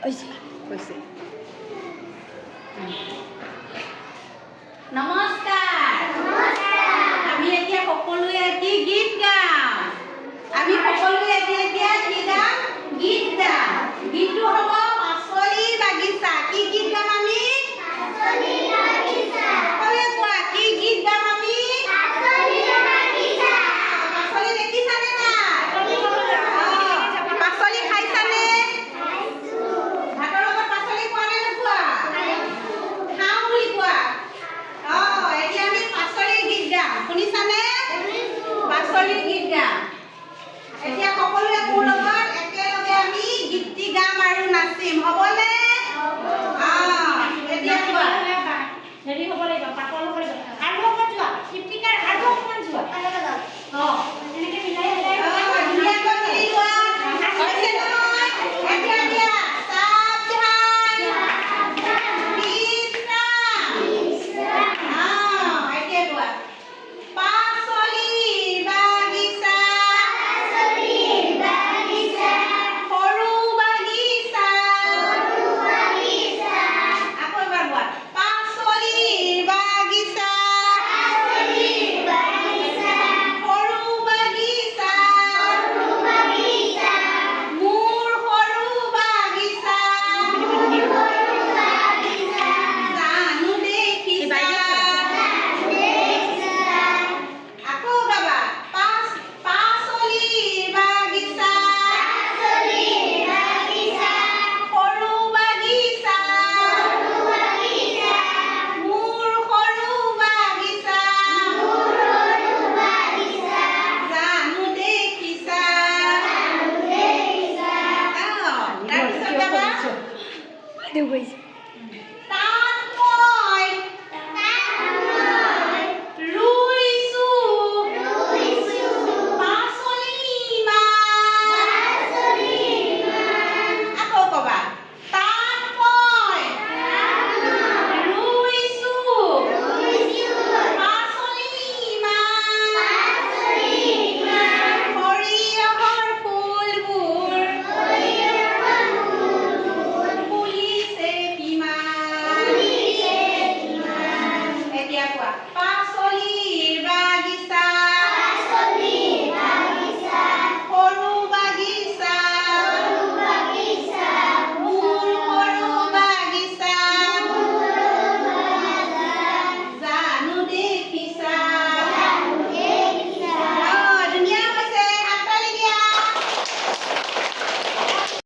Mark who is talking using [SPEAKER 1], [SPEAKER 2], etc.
[SPEAKER 1] হৈছে।
[SPEAKER 2] নমস্কাৰ। আমি এতিয়া সকলোৱে এটি গীত গাম। আমি সকলোৱে এটি এতিয়া কি গাম? গীত গাম। গীতটো হ'ব পাচলি বাগিচা। কি গীত গাম আমি? সকলোৱে কোৱা, কি গীত গাম আমি? পাচলি দেখিছানে নাই? পাচলি খাইছানে? ভাতৰ লগত পাচলি খোৱা নে নোখোৱা? খাওঁ বুলি কোৱা। এতিয়া আমি পাচলিৰ গীত গাম, শুনিছানে? পাচলিৰ গীত গাম। এতিয়া সকলোৱে মোৰ লগত একেলগে আমি গীতটি গাম আৰু নাচিম, হ'বনে? এতিয়া কোৱা।
[SPEAKER 3] হেৰি হ'ব লাগিব, পাতল হ'ব লাগিব। আৰু অকণমান যোৱা ইফতিকাৰ, আৰু অকণমান যোৱা। এনেকে মিলাই মিলাই।
[SPEAKER 2] ধুনীয়াকৈ মিলি লোৱা। হৈছে নহয়? এতিয়া দিয়া, সাৱধান, বিশ্ৰাম। এতিয়া কোৱা, পাচলিৰ বাগিচা, সৰু বাগিচা। আকৌ এবাৰ কোৱা, পাচলিৰ বাগিচা, সৰু বাগিচা, মোৰ সৰু বাগিচা, জানো দেখিছা। আকৌ গাবা, পাচলিৰ বাগিচা, সৰু বাগিচা, মোৰ সৰু বাগিচা, জানো দেখিছা। তাৰপিছত গাবা।
[SPEAKER 1] গৈছে।